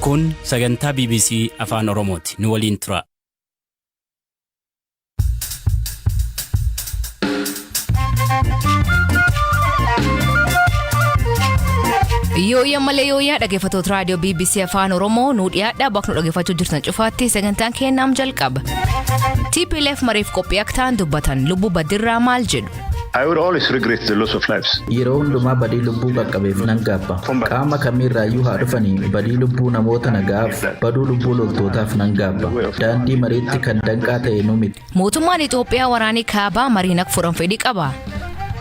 Kun sagantaa BBC Afaan Oromooti. Nu waliin tura. Yooyyaa malee yooyyaa, dhaggeeffattoota raadiyoo BBC Afaan Oromoo, nuu dhiyaadhaa. Bakka nu dhaggeeffachuu jirtan cufaatti sagantaan keennaam jalqaba. TPLF mariif qophii akka ta'an dubbatan, lubbuu badirraa maal jedhu? I would always regret the loss of lives. Yeroo hundumaa badii lubbuu qaqqabeef nan gaabba. Qaama kamiirraayyuu haa dhufanii, badii lubbuu namoota nagaaf, baduu lubbuu loltootaaf nan gaabba. Daandii mariitti kan danqaa ta'e nu miti. Mootummaan Itoophiyaa waraanii kaabaa mariin akka furan fedhii qaba.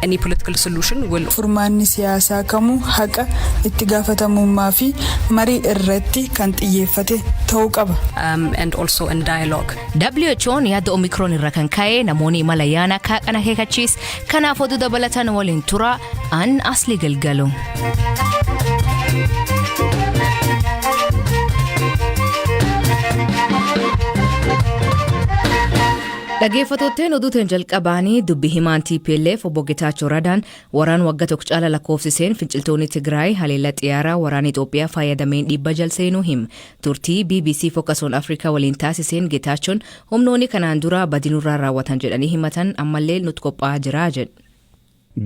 Any political solution will Furmaanni siyaasaa kamuu haqa, itti gaafatamummaa fi marii irratti kan xiyyeeffate ta'uu qaba. And also in dialogue. WHO'n yaada Omikroon irra kan ka'e namoonni imala yaana kaaqan akeekachiis. Kanaaf oduu dabalatan waliin tura, an Asli Galgalu. Dhaggeeffattootni, oduutiin jalqabaanii dubbi himaan TPLF obbo Getaachoo Radaan waraan waggaa tokko caala lakkoofsiseen finciltoonni Tigraay haleellaa xiyyaaraa waraana Itoophiyaa fayyadameen dhiibba jal seenuu hima. Turtii BBC Focus on Africa waliin taasiseen Getaachoon humnoonni kanaan dura badinurraa raawwatan jedhanii himatan ammallee nutti qophaa'aa jira jedhu.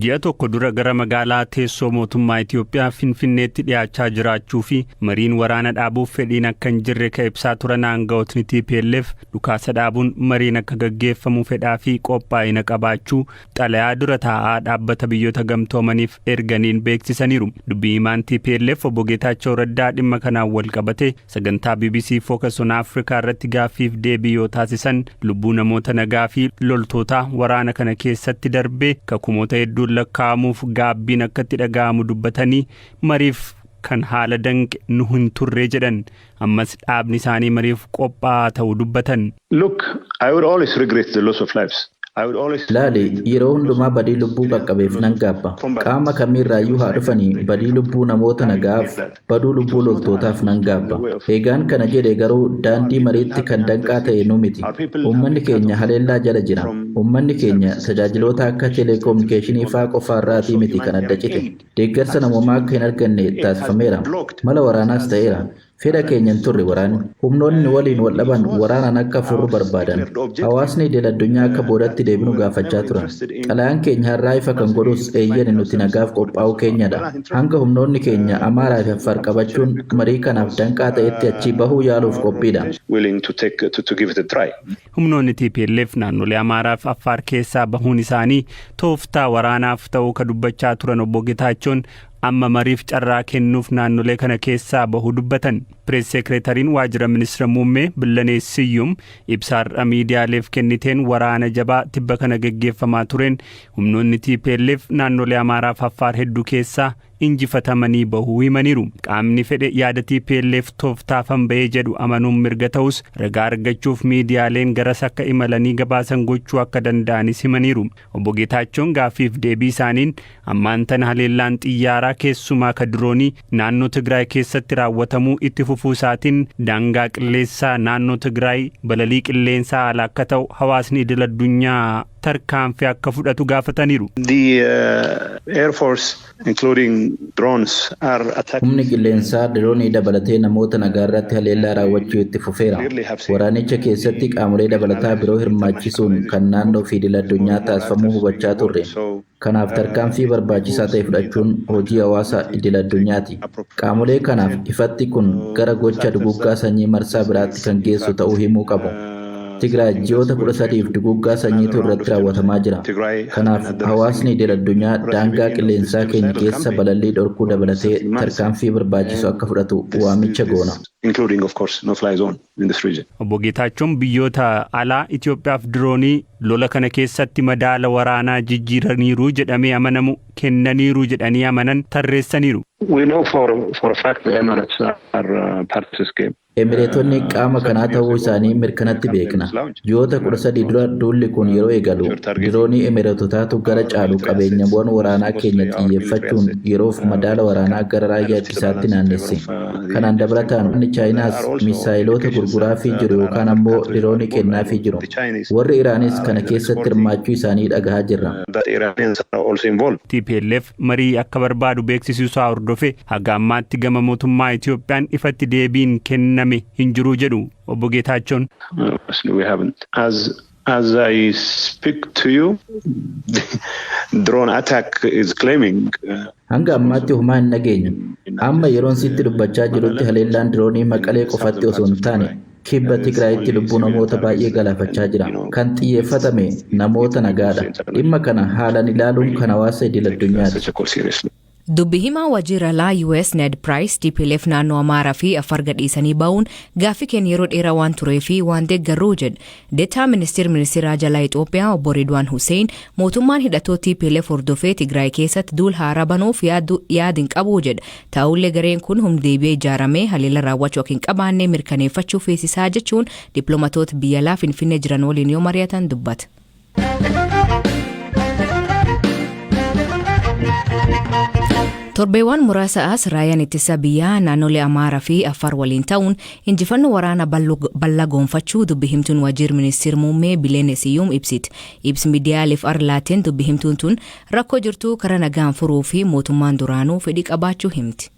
Ji'a tokko dura gara magaalaa teessoo mootummaa Itoophiyaa Finfinneetti dhiyaachaa jiraachuu fi mariin waraana dhaabuuf fedhiin akka hin jirre ka ibsaa turan aanga'ootni TPLF, dhukaasa dhaabuun mariin akka gaggeeffamu fedhaa fi qophaa'ina qabaachuu xalayaa dura taa'aa dhaabbata biyyoota gamtoomaniif erganiin beeksisaniiru. Dubbii himaan TPLF obbo Geetaachoo Raddaa dhimma kanaan wal qabate sagantaa BBC Focus on Africa irratti gaaffiif deebii yoo taasisan, lubbuu namoota nagaa fi loltoota waraana kana keessatti darbee kakumoota hedduun lakkaa'amuuf gaabbiin akka itti dhaga'amu dubbatanii, mariif kan haala danqe nu hin turre jedhan. Ammas dhaabni isaanii mariif qophaa'aa ta'uu dubbatan. Look, I would always regret the loss of lives. Laali, yeroo hundumaa badii lubbuu qaqqabeef nan gaabba. Qaama kamiirraayyuu haa dhufanii, badii lubbuu namoota nagaaf, baduu lubbuu loltootaaf nan gaabba. Eegaan kana jedhe garuu daandii mariitti kan danqaa ta'e nu miti. Uummanni keenya haleellaa jala jira. Uummanni keenya tajaajiloota akka teleekominikeeshinii faa qofaarraatii miti kan adda cite. Deeggarsa namoomaa akka hin arganne taasifameera. Mala waraanaas ta'eera. Fedha keenya hin turre waraanni. Humnoonni waliin wal dhaban waraanaan akka furru barbaadan. Hawaasni idil addunyaa akka boodatti deebinu gaafachaa turan. Xalayaan keenya har'aa ifa kan godhus eeyyani, nuti nagaaf qophaa'uu keenyadha. Hanga humnoonni keenya Amaaraa fi Affaar qabachuun marii kanaaf danqaa ta'etti achii bahuu yaaluuf qophiidha. Humnoonni TPLF naannolee Amaaraa fi Affaar keessaa bahuun isaanii tooftaa waraanaaf ta'uu ka dubbachaa turan obbo Getaachoon, amma mariif carraa kennuuf naannolee kana keessaa bahuu dubbatan. Pirees seekreetariin waajjira ministeera muummee Billanee Siyyum ibsa har'a miidiyaaleef kenniteen, waraana jabaa tibba kana geggeeffamaa tureen humnoonni TPLF naannolee Amaaraa fi Affaar hedduu keessaa injifatamanii bahuu himaniiru. Qaamni fedhe yaada TPLF tooftaafan bahee jedhu amanuun mirga ta'us, ragaa argachuuf miidiyaaleen garas akka imalanii gabaasan gochuu akka danda'anis himaniiru. Obbo Geetaachoon gaaffiif deebii isaaniin ammaan tana haleellaan xiyyaaraa, keessumaa ka diroonii, naannoo Tigraay keessatti raawwatamuu itti fufuu isaatiin daangaa qilleensaa naannoo Tigraay balalii qilleensaa ala akka ta'u hawaasni idil addunyaa tarkaanfii akka fudhatu gaafataniiru. The Air Force, including drones, are attacking. Humni qilleensaa diroonii dabalatee namoota nagaa irratti haleellaa raawwachuu itti fufeera. Waraanicha keessatti qaamolee dabalataa biroo hirmaachisuun kan naannoo fi idil addunyaa taasifamuu hubachaa turre. Kanaaf tarkaanfii barbaachisaa ta'e fudhachuun hojii hawaasa idil addunyaati. Qaamolee kanaaf ifatti kun gara gocha duguggaa sanyii marsaa biraatti kan geessu ta'uu himuu qabu. Tigraay ji'oota 13f duguggaa sanyiitu irratti raawwatamaa jira. Kanaaf hawaasni idil addunyaa daangaa qilleensaa keenya keessa balallii dhorkuu dabalatee tarkaanfii barbaachisu akka fudhatu waamicha goona. Including, of course, no-fly zone in this region. Obbo Geetaachoon biyyoota alaa Itoophiyaaf diroonii lola kana keessatti madaala waraanaa jijjiiraniiru jedhamee amanamu kennaniiru jedhanii amanan tarreessaniiru. We know for a fact the Emirates are part of this game. Emireetonni qaama kanaa ta'uu isaanii mirkanatti beekna. Ji'oota 13 dura duulli kun yeroo eegalu diroonii Emireetotaatu gara caalu qabeenyawwan waraanaa keenya xiyyeeffachuun yeroof madaala waraanaa gara raayyaa ittisaatti naannesse. Kanaan dabalataan inni Chaayinaas miisaayiloota gurguraafii jiru yookaan ammoo diroonii kennaafii jiru. Warri Iraanis kana keessatti hirmaachuu isaanii dhagahaa jirra. TPLF marii akka barbaadu beeksisuu isaa hordofe haga ammaatti gama mootummaa Itiyoophiyaan ifatti deebiin kenname hin jiru jedhu obbo Geetaachoon. As I speak to you, drone attack is claiming. Hanga ammaatti homaa hin dhageenye. Amma yeroon sitti dubbachaa jirutti haleellaan diroonii Maqalee qofatti osoo hin taane kibba Tigraayitti lubbuu namoota baay'ee galaafachaa jira. Kan xiyyeeffatame namoota nagaadha. Dhimma kana haalaan ilaaluun kan hawaasa idil addunyaati. Dubbi himaa waajjira alaa US Ned Price TPLF naannoo Amaaraa fi Afar gadhiisanii ba'uun gaaffii keenya yeroo dheeraa waan turee fi waan deeggarruu jedhe. Deettaa ministeera jalaa Itoophiyaa obbo Ridwaan Hussein mootummaan hidhatoo TPLF hordofee Tigraay keessatti duul haaraa banuuf yaada hin qabu jedha. Ta'ullee gareen kun humna deebi'ee ijaaramee haleela raawwachuu akka hin qabaanne mirkaneeffachuu feesisaa jechuun dippiloomaatoota biyya alaa Finfinnee jiran waliin yoo mari'atan dubbata. Torbeewwan muraasa as raayyaan ittisa biyyaa naannolee Amaaraa fi Afar waliin ta'uun injifannoo waraana bal'aa goonfachuu dubbi himtuun waajjira ministeera muummee Bileen Siyyuum ibsiti. Ibsi miidiyaaleef arlaateen dubbi himtuun tun rakkoo jirtu karaa nagaan furuu fi mootummaan duraanuu fedhii qabaachuu himti.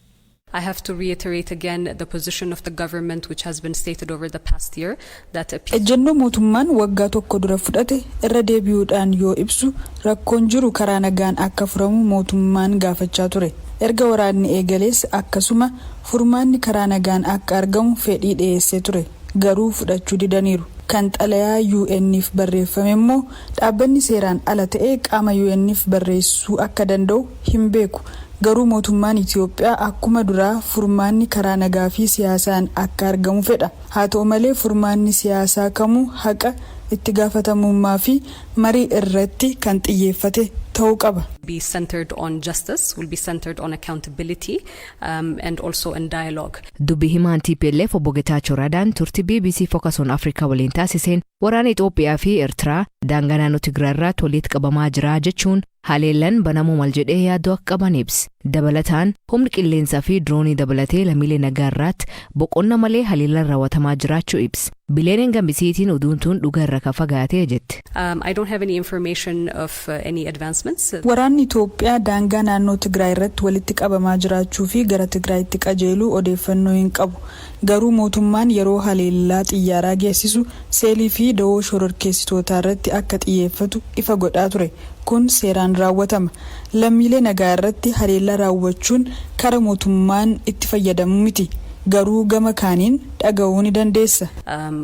I have to reiterate again the position of the government, which has been stated over the past year, that Ejjennoo mootummaan waggaa tokko dura fudhate irra deebi'uudhaan yoo ibsu, rakkoon jiru karaa nagaan akka furamu mootummaan gaafachaa ture. Erga waraanni eegalees akkasuma furmaanni karaa nagaan akka argamu fedhii dhiyeessee ture. Garuu fudhachuu didaniiru. Kan xalayaa UN'if barreeffame immoo dhaabbanni seeraan ala ta'e qaama UN'if barreessuu akka danda'u hin beeku. Garuu mootummaan Itiyoophiyaa akkuma duraa furmaanni karaa nagaa fi siyaasaan akka argamu fedha. Haa ta'u malee, furmaanni siyaasaa kamuu haqa, itti gaafatamummaa fi marii irratti kan xiyyeeffate ta'uu qaba. Be centered on justice, will be centered on accountability and also in dialogue. Dubbi himaan TPLF obbo Getaachoo Radaan turtii BBC Focus on Africa waliin taasiseen waraana Itoophiyaa fi Eertiraa daangaa naannoo Tigraay irratti walitti qabamaa jira jechuun haleellan banamuu mal jedhee yaaddoo akka qaban ibse. Dabalataan humni qilleensaa fi diroonii dabalatee lammiilee nagaa irratti boqonna malee haleellan raawwatamaa jiraachuu ibse. Bileeneen gambisiitiin oduun tun dhuga irra ka fagaatee jette. I don't have any information of any advancements. Waraanni Itoophiyaa daangaa naannoo Tigraay irratti walitti qabamaa jiraachuu fi gara Tigraayitti qajeeluu odeeffannoo hin qabu. Garuu mootummaan yeroo haleellaa xiyyaaraa geessisu seelii fi dawoo shororkeessitootaa irratti akka xiyyeeffatu ifa godhaa ture. Kun seeraan raawwatama. Lammiilee nagaa irratti haleellaa raawwachuun kara mootummaan itti fayyadamu miti. Garuu gama kaaniin dhaga'uu ni dandeessa.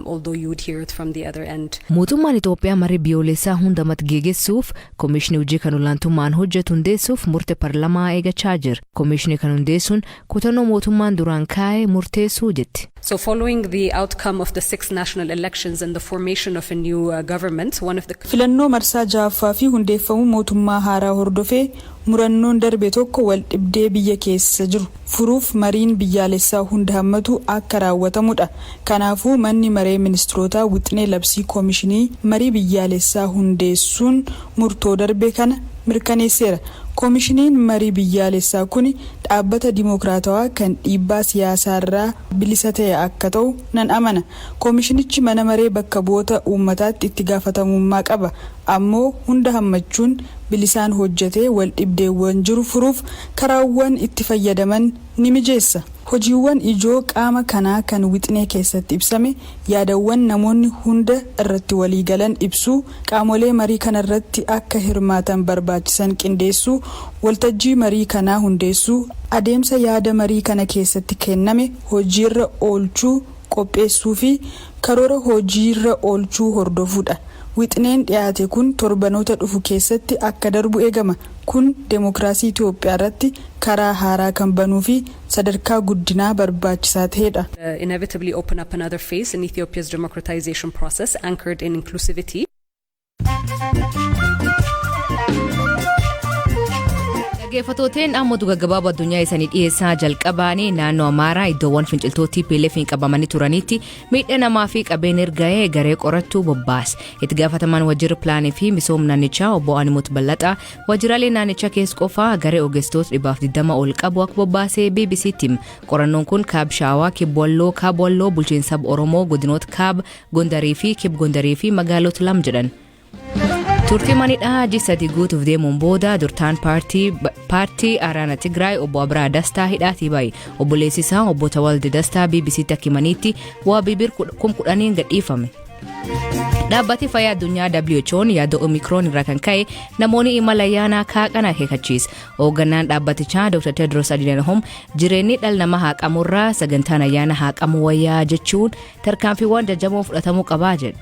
Although you would hear it from the other end. Mootummaan Itoophiyaa marii biyyoolessaa hundamatti geggeessuuf koomishinii hojii kan olaantummaan hojjetu hundeessuuf murtee paarlamaa eegachaa jira. Koomishinii kan hundeessuun kutannoo mootummaan duraan kaa'e murteessuu jetti. So following the outcome of the six national elections and the formation of a new government, one of the Filannoo marsaa ja'affaa fi hundeeffamuu mootummaa haaraa hordofee murannoon darbe tokko wal dhibdee biyya keessa jiru furuuf mariin biyyaalessaa hunda hammatu akka raawwatamudha. Kanaafuu manni maree ministirootaa wixinee labsii koomishinii marii biyyaalessaa hundeessuun murtoo darbe kana mirkaneesseera. Koomishiniin marii biyyaalessaa kun dhaabbata dimokiraatawaa kan dhiibbaa siyaasaarraa bilisa ta'e akka ta'u nan amana. Koomishinichi mana maree bakka bu'oota uummataatti itti gaafatamummaa qaba. Ammoo hunda hammachuun bilisaan hojjetee wal dhibdeewwan jiru furuuf karaawwan itti fayyadaman ni mijeessa. Hojiiwwan ijoo qaama kanaa kan wixinee keessatti ibsame yaadawwan namoonni hunda irratti waliigalan ibsuu, qaamolee marii kanarratti akka hirmaatan barbaachisan qindeessuu, waltajjii marii kanaa hundeessuu, adeemsa yaada marii kana keessatti kenname hojiirra oolchuu qopheessuu fi karoora hojiirra oolchuu hordofuudha. Wixineen dhiyaate kun torbanoota dhufu keessatti akka darbu eegama. Kun deemokiraasii Itoophiyaa irratti karaa haaraa kan banuu fi sadarkaa guddinaa barbaachisaa ta'edha. Inevitably open up another phase in Ethiopia's democratization process anchored in inclusivity. Dhaggeeffattooteen amma oduu gaggabaaboo addunyaa isanii dhiyeessaa jalqabaanii. Naannoo Amaaraa iddoowwan finciltoota TPLF hin qabamanii turanitti miidhaa namaa fi qabeen erga'ee garee qorattuu bobbaase. Itti gaafatamaan waajjira pilaanii fi misooma naannichaa obbo Animut Ballaxaa waajjiraalee naannichaa keessa qofaa garee ogeessitoota 120 ol qabu akka bobbaasee BBCtti. Qorannoon kun Kaab Shaawaa, Kib Walloo, Kaab Walloo, bulchiinsa saba Oromoo, godinoota Kaab Gondarii fi Kib Gondarii fi magaalota lam jedhan. Turtii manidhaa ji'a 3 guutuuf deemuun booda durtaan paartii Araana Tigraay obbo Abiraa Dastaa hidhaatii bahe. Obboleessi isaa obbo Tawalde Dastaa BBCtti akka himanitti wabii bir 10,000n gadhiifame. Dhaabbati fayyaa addunyaa WHO'n yaada Omikroon irraa kan ka'e namoonni imala ayyaanaa kaaqan akeekkachiisa. Hoogganaan dhaabbatichaa Dr. Tedros Adhanom jireenyi dhala namaa haaqamurraa sagantaan ayyaana haaqamuu wayyaa jechuun tarkaanfiiwwan jajjaboon fudhatamuu qabaa jedhe.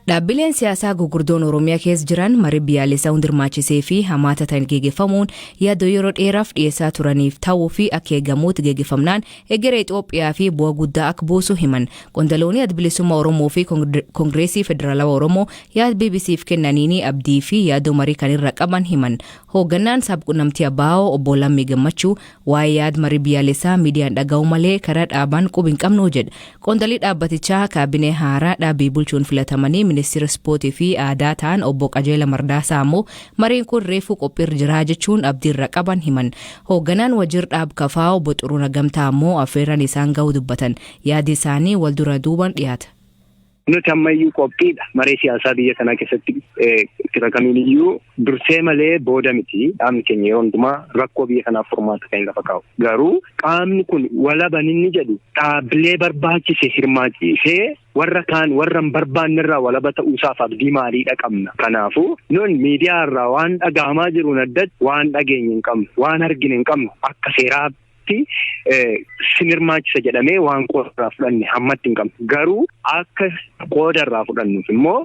Dhaabbileen siyaasaa gurguddoon Oromiyaa keessa jiran marii biyyaalessaa hundi hirmaachisee fi hamaata ta'an geggeeffamuun yaadoo yeroo dheeraaf dhiyeessaa turaniif ta'uu fi akka eegamuutti geggeeffamnaan egeree Itoophiyaa fi bu'aa guddaa akka buusu himan. Qondaloonni Adda Bilisummaa Oromoo fi Koongireesii Federaalawaa Oromoo yaada BBCf kennaniin abdii fi yaadoo marii kan irra qaban himan. Hoogganaan sabquunnamtii ABO obbo Lammii Gammachuu waa'ee yaada marii biyyaalessaa miidiyaan dhaga'u malee karaa dhaaban qubi hin qabnu jedha. Qondalii dhaabbatichaa kaabinee haaraa dhaabbii bulchuun filatamanii ministeera ispoortii fi aadaa ta'an obbo Qajeela Mardaasaa ammoo mariin kun reefuu qophiirra jiraa jechuun abdiirra qaban himan. Hoogganaan wajjir dhaab kafaa obbo Xuruuna Gamtaa ammoo affeerran isaan ga'uu dubbatan. Yaadi isaanii wal dura duuban dhiyaata. Nuti ammayyuu qophiidha. Maree siyaasaa biyya kanaa keessatti kira kamiiniyyuu dursee malee booda miti. Qaamni keenya yeroo hundumaa rakkoo biyya kanaaf furmaata kan lafa kaa'u. Garuu qaamni kun walaban inni jedhu dhaabbilee barbaachise hirmaachisee warra kaan warra hin barbaanne irraa walaba ta'uusaaf abdii maaliidha qabna. Kanaafuu nun miidiyaa irraa waan dhaga'amaa jiruun addatti waan dhageenye hin qabnu, waan argine hin qabnu. Akka seeraa sin hirmaachisa jedhamee waan qooda irraa fudhanne hammatti hin qabnu. Garuu akka qooda irraa fudhannuuf immoo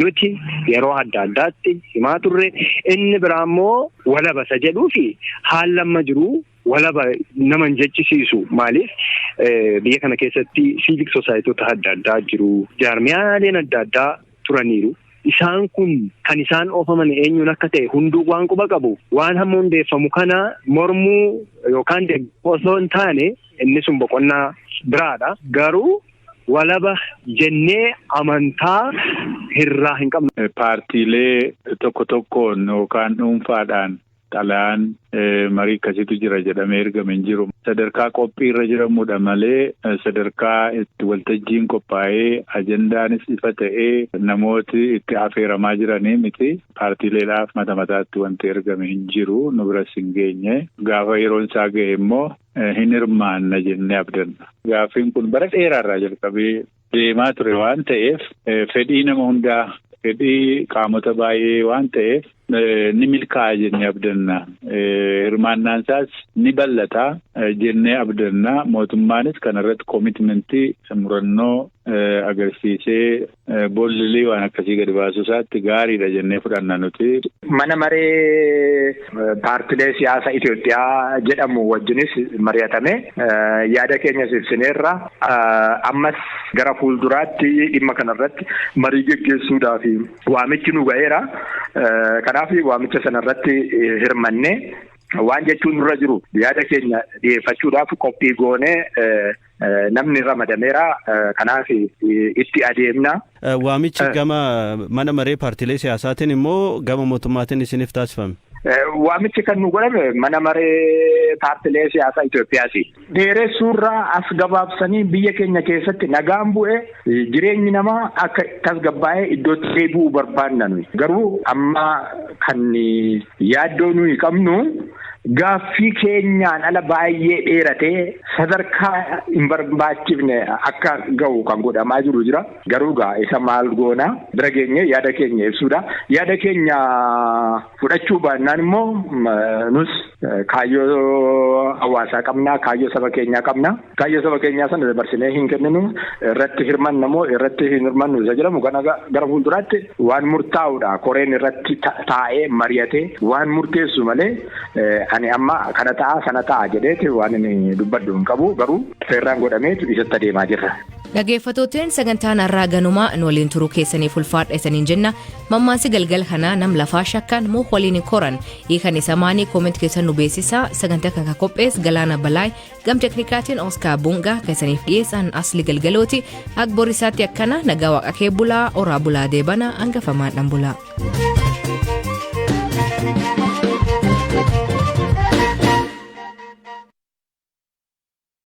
nuti yeroo adda addaatti himaa turre. Inni biraa immoo walaba isa jedhuu fi haalli amma jiru walaba nama hin jechisiisu. Maaliif biyya kana keessatti civic society adda addaa jiru, jaarmiyaaleen adda addaa turaniiru. Isaan kun kan isaan oofaman eenyuun akka ta'e hunduu waan quba qabu. Waan hamma hundeeffamu kana mormuu yookaan osoo hin taane inni sun boqonnaa biraadha. Garuu walaba jennee amantaa hirraa hin qabnu. Paartiilee tokko tokkoon yookaan dhuunfaadhaan xalayaan marii akkasiitu jira jedhamee ergame hin jiru. Sadarkaa qophiirra jiramudha malee sadarkaa itti waltajjiin qophaa'ee ajandaanis ifa ta'ee namooti itti affeeramaa jiranii miti. Paartiileedhaaf mata mataatti wanti ergame hin jiru, nu biras hin geenye. Gaafa yeroon isaa ga'e immoo hin hirmaanna jennee abdanna. Gaaffiin kun bara dheeraarraa jalqabee deemaa ture waan ta'eef fedhii nama hundaa, fedhii qaamota baay'ee waan ta'eef ni milkaa'a jennee abdanna. Hirmaannaan isaas ni bal'ata jennee abdanna. Mootummaanis kanarratti commitmentii murannoo agarsiisee boolli waan akkasii gadi baasuu isaatti gaariidha jennee fudhanna nuti. Mana maree paartilee siyaasaa Itoophiyaa jedhamu wajjinis mari'atame yaada keenyas ibsineerra. Ammas gara fuulduraatti dhimma kanarratti marii geggeessuudhaaf waamichi nu ga'eera. Kanaaf waamicha sanarratti hirmannee waan jechuun nurra jiru yaada keenya dhiyeeffachuudhaaf qophii goonee namni ramadameera. Kanaaf itti adeemna. Waamichi gama mana maree paartiilee siyaasaatiin immoo gama mootummaatiin isiniif taasifame. Waamichi kan nu godhame mana maree paartiilee siyaasaa Itoophiyaati. Dheeressuurraa as gabaabsanii biyya keenya keessatti nagaan bu'ee jireenyi namaa akka tasgabbaa'ee iddootti deebi'uu barbaanna nuyi. Garuu amma kan yaaddoo nuyi qabnu gaaffii keenyaan ala baay'ee dheeratee sadarkaa hin barbaachifne akka ga'u kan godhamaa jiru jira. Garuu gaa isa maal goona bira geenye yaada keenya ibsuudha. Yaada keenya fudhachuu baannaan immoo nus kaayyoo hawaasaa qabna, kaayyoo saba keenyaa qabna. Kaayyoo saba keenyaa sana dabarsinee hin kenninu, irratti hirmanna moo irratti hin hirmannu isa jedhamu gara fuulduraatti waan murtaa'uudha. Koreen irratti taa'ee mari'atee waan murteessu malee Ani amma kana ta'a sana ta'a jedheeti waan inni dubbadhu hin qabu, garuu feerraan godhameetu isatti adeemaa jirra. Dhaggeeffattooteen, sagantaan har'aa ganumaa. Nu waliin turuu keessaniif ulfaadha isaniin jenna. Mammaansi galgal kanaa "Nam lafaa shakkan moo waliin hin koran" hiikan isa maanii? Comment keessan nu beeksisaa. Sagantaa kan qophees Galaana Balaay, gam teknikaatiin Ooskaa Bungaa, keessaniif dhiyeessan Asli Galgalooti. Ak borisaatti akkana nagaa waaqa kee bulaa, oraa bulaa, deebana hangafamaan dhan bulaa.